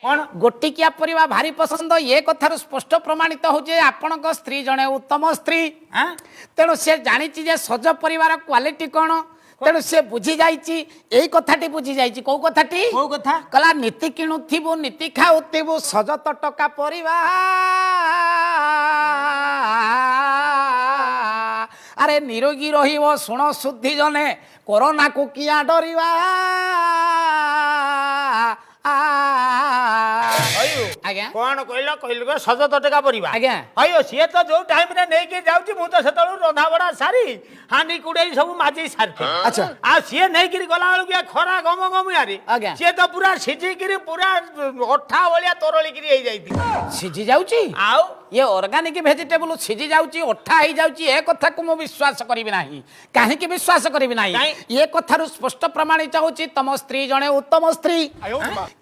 କଣ? ଗୋଟିକିଆ ପରିବା ଭାରି ପସନ୍ଦ। ଏ କଥାରୁ ସ୍ପଷ୍ଟ ପ୍ରମାଣିତ ହଉଛି, ଆପଣଙ୍କ ସ୍ତ୍ରୀ ଜଣେ ଉତ୍ତମ ସ୍ତ୍ରୀ। ଆଁ? ତେଣୁ ସେ ଜାଣିଛି ଯେ ସଜ ପରିବାର କ୍ୱାଲିଟି କଣ। ତେଣୁ ସେ ବୁଝି ଯାଇଛି, ଏଇ କଥାଟି ବୁଝି ଯାଇଛି। କୋଉ କଥାଟି? କୋଉ କଥା? କଲା, ନୀତି କିଣୁଥିବୁ, ନୀତି ଖାଉଥିବୁ ସଜ ତଟକା ପରିବା, ଆରେ ନିରୋଗୀ ରହିବ। ଶୁଣ ଶୁଦ୍ଧି ଜନେ, କରୋନାକୁ କିଆ ଡରିବା? ଅୟୁ। ଆଜ୍ଞା। କଣ କହିଲ? କହିଲୁ କଣ ସଜ ତଟକା ପରିବା? ଆଜ୍ଞା। ଅୟୁ, ସିଏ ତ ଯୋଉ ଟାଇମରେ ନେଇକି ଯାଉଛି, ମୁଁ ତ ସେତେବେଳକୁ ରନ୍ଧା ବଢା ସାରି, ହାଣ୍ଡି କୁଡେଇ ସବୁ ମାଜି ସାରିଛି। ଆଉ ସିଏ ନେଇକିରି ଗଲା ବେଳକୁ ଏ ଖରା ଗମ ଗମିଆରେ ସିଏ ତ ପୁରା ସିଝିକିରି ପୁରା ଅଠା ଭଳିଆ ତରଳିକିରି ହେଇଯାଇଥିବ। ସିଝି ଯାଉଛି? ଆଉ। ଇଏ ଅର୍ଗାନିକ ଭେଜିଟେବୁଲ ସିଝି ଯାଉଛି, ଅଠା ହେଇଯାଉଛି, ଏ କଥାକୁ ମୁଁ ବିଶ୍ୱାସ କରିବି ନାହିଁ। କାହିଁକି ବିଶ୍ୱାସ କରିବି ନାହିଁ? କାଇଁ? ଏ କଥାରୁ ସ୍ପଷ୍ଟ ପ୍ରମାଣିତ ହଉଛି, ତମ ସ୍ତ୍ରୀ ଜଣେ ଉତ୍ତମ ସ୍ତ୍ରୀ,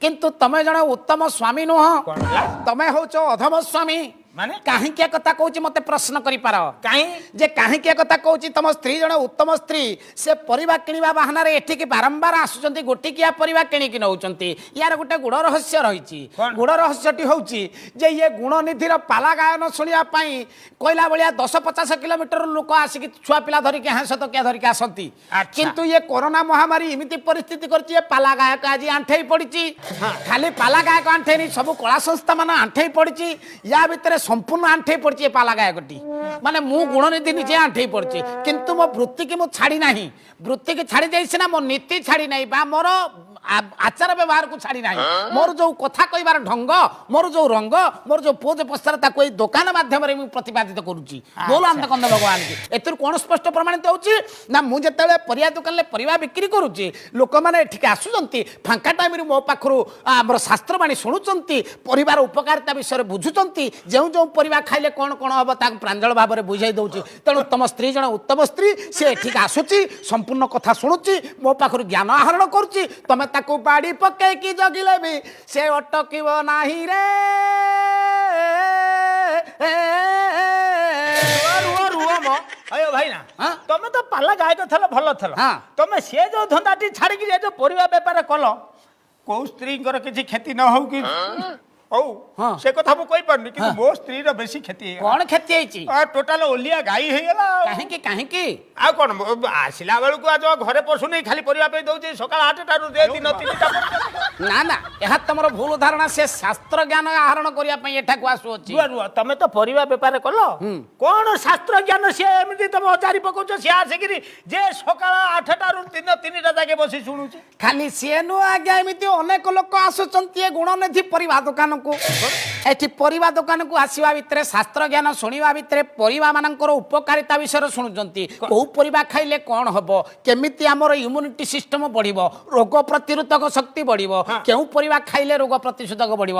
କିନ୍ତୁ ତମେ ଜଣେ ଉତ୍ତମ ସ୍ୱାମୀ ନୁହଁ। କଣ ହେଲା? ତମେ ହଉଛ ଅଧମ ସ୍ୱାମୀ। ମାନେ? କାହିଁକି ଏ କଥା କହୁଛି, ମତେ ପ୍ରଶ୍ନ କରିପାର। କାହିଁ? ଯେ କାହିଁକି ଏ କଥା କହୁଛି। ତମ ସ୍ତ୍ରୀ ଜଣେ ଉତ୍ତମ ସ୍ତ୍ରୀ, ସେ ପରିବା କିଣିବା ବାହାନାରେ ଏଠିକି ବାରମ୍ବାର ଆସୁଛନ୍ତି, ଗୋଟିକିଆ ପରିବା କିଣିକି ନେଉଛନ୍ତି। ୟାର ଗୋଟେ ଗୁଡ଼ ରହସ୍ୟ ରହିଛି। କଣ? ଗୁଡ଼ ରହସ୍ୟଟି ହେଉଛି ଯେ ଇଏ ଗୁଣନିଧିର ପାଲା ଗାୟନ ଶୁଣିବା ପାଇଁ କହିଲା ଭଳିଆ 10-50 କିଲୋମିଟର ଲୋକ ଆସିକି ଛୁଆ ପିଲା ଧରିକି, ହାଁସ ତକିଆ ଧରିକି ଆସନ୍ତି। କିନ୍ତୁ ଇଏ କରୋନା ମହାମାରୀ ଏମିତି ପରିସ୍ଥିତି କରିଛି, ଏ ପାଲା ଗାୟକ ଆଜି ଆଣ୍ଠେଇ ପଡ଼ିଛି। ଖାଲି ପାଲା ଗାୟକ ଆଣ୍ଠେଇନି, ସବୁ କଳା ସଂସ୍ଥା ମାନ ଆଣ୍ଠେଇ ପଡ଼ିଛି। ୟା ଭିତରେ ସମ୍ପୂର୍ଣ୍ଣ ଆଣ୍ଠେଇ ପଡ଼ିଛି ଏ ପାଲା ଗାୟକଟି। ମାନେ ମୁଁ ଗୁଣନିଧି ନିଜେ ଆଣ୍ଠେଇ ପଡ଼ିଛି, କିନ୍ତୁ ମୋ ବୃତ୍ତିକି ମୁଁ ଛାଡ଼ି ନାହିଁ। ବୃତ୍ତିକି ଛାଡ଼ି ଦେଇ ସିନା, ମୋ ନୀତି ଛାଡ଼ି ନାହିଁ ବା ମୋର ଆଚାର ବ୍ୟବହାରକୁ ଛାଡ଼ି ନାହିଁ। ମୋର ଯୋଉ କଥା କହିବାର ଢଙ୍ଗ, ମୋର ଯୋଉ ରଙ୍ଗ, ମୋର ଯୋଉ ପୋଜ ପୋସ୍ତର, ତାକୁ ଏଇ ଦୋକାନ ମାଧ୍ୟମରେ ମୁଁ ପ୍ରତିପାଦିତ କରୁଛି। ବୋଲ ଆନନ୍ଦ କନ୍ଦ ଭଗବାନ କି। ଏଥିରୁ କ'ଣ ସ୍ପଷ୍ଟ ପ୍ରମାଣିତ ହେଉଛି ନା, ମୁଁ ଯେତେବେଳେ ପରିବା ଦୋକାନରେ ପରିବା ବିକ୍ରି କରୁଛି, ଲୋକମାନେ ଏଠିକି ଆସୁଛନ୍ତି, ଫାଙ୍କା ଟାଇମରେ ମୋ ପାଖରୁ ଆମର ଶାସ୍ତ୍ରବାଣୀ ଶୁଣୁଛନ୍ତି, ପରିବାର ଉପକାରିତା ବିଷୟରେ ବୁଝୁଛନ୍ତି, ଯେଉଁ ଯେଉଁ ପରିବା ଖାଇଲେ କ'ଣ କ'ଣ ହବ ତାକୁ ପ୍ରାଞ୍ଜଳ ଭାବରେ ବୁଝାଇ ଦଉଛି। ତେଣୁ ତମ ସ୍ତ୍ରୀ ଜଣେ ଉତ୍ତମ ସ୍ତ୍ରୀ। ସେ ଏଠିକି ଆସୁଛି, ସମ୍ପୂର୍ଣ୍ଣ କଥା ଶୁଣୁଛି, ମୋ ପାଖରୁ ଜ୍ଞାନ ଆହରଣ କରୁଛି। ତମେ ତାକୁ ବାଡ଼ି ପକେଇକି ଜଗିଲେ ବି ସେ ଅଟକିବ ନାହିଁ ରେ। ରୁହ, ରୁହ, ରୁହ ମ। ଅୟୋ ଭାଇନା, ହଁ? ତମେ ତ ପାଲା ଗାୟକ ଥିଲ, ଭଲ ଥିଲ। ତମେ ସେ ଯୋଉ ଧନ୍ଦାଟି ଛାଡ଼ିକି ଏ ଯୋଉ ପରିବା ବେପାର କଲ, କୋଉ ସ୍ତ୍ରୀଙ୍କର କିଛି କ୍ଷତି ନ ହଉ କି ହଉ, ସେ କଥା ମୁଁ କହିପାରୁନି, କିନ୍ତୁ ମୋ ସ୍ତ୍ରୀର ବେଶୀ କ୍ଷତି ହେଇଗଲା। କଣ କ୍ଷତି ହେଇଛି? ଟୋଟାଲ ଓଲିଆ ଗାଈ ହେଇଗଲା ଆଉ। କାହିଁକି, କାହିଁକି? ଆଉ କଣ, ଆସିଲା ବେଳକୁ ଆଜ ଘରେ ପଶୁନି, ଖାଲି ପରିବା ପାଇଁ ଦଉଛି ସକାଳ 8ଟାରୁ ଦେ ଦିନ 3ଟା ପର୍ଯ୍ୟନ୍ତ। ନା ନା, ଏହା ତମର ଭୁଲ ଧାରଣା। ସେ ଶାସ୍ତ୍ର ଜ୍ଞାନ ଆହରଣ କରିବା ପାଇଁ ଏଠାକୁ ଆସୁଅଛି। ରୁହ, ରୁହ। ତମେ ତ ପରିବା ବେପାର କଲ, କଣ ଶାସ୍ତ୍ର ଜ୍ଞାନ ସିଏ ଏମିତି ତମେ ଅଜାରି ପକଉଛ? ସିଏ ଆସିକିରି ଯେ ସକାଳ 8ଟାରୁ ଦିନ 3ଟା ଯାକେ ବସି ଶୁଣୁଛି। ଖାଲି ସିଏ ନୁହଁ ଆଜ୍ଞା, ଏମିତି ଅନେକ ଲୋକ ଆସୁଛନ୍ତି ଏ ଗୁଣନିଧି ପରିବା ଦୋକାନକୁ। ଏଠି ପରିବା ଦୋକାନକୁ ଆସିବା ଭିତରେ, ଶାସ୍ତ୍ର ଜ୍ଞାନ ଶୁଣିବା ଭିତରେ ପରିବା ମାନଙ୍କର ଉପକାରିତା ବିଷୟରେ ଶୁଣୁଛନ୍ତି। କୋଉ ପରିବା ଖାଇଲେ କଣ ହବ, କେମିତି ଆମର ଇମ୍ୟୁନିଟି ସିଷ୍ଟମ ବଢିବ, ରୋଗ ପ୍ରତିରୋଧକ ଶକ୍ତି ବଢିବ, କେଉଁ ପରିବା ଖାଇଲେ ରୋଗ ପ୍ରତିରୋଧକ ବଢିବ।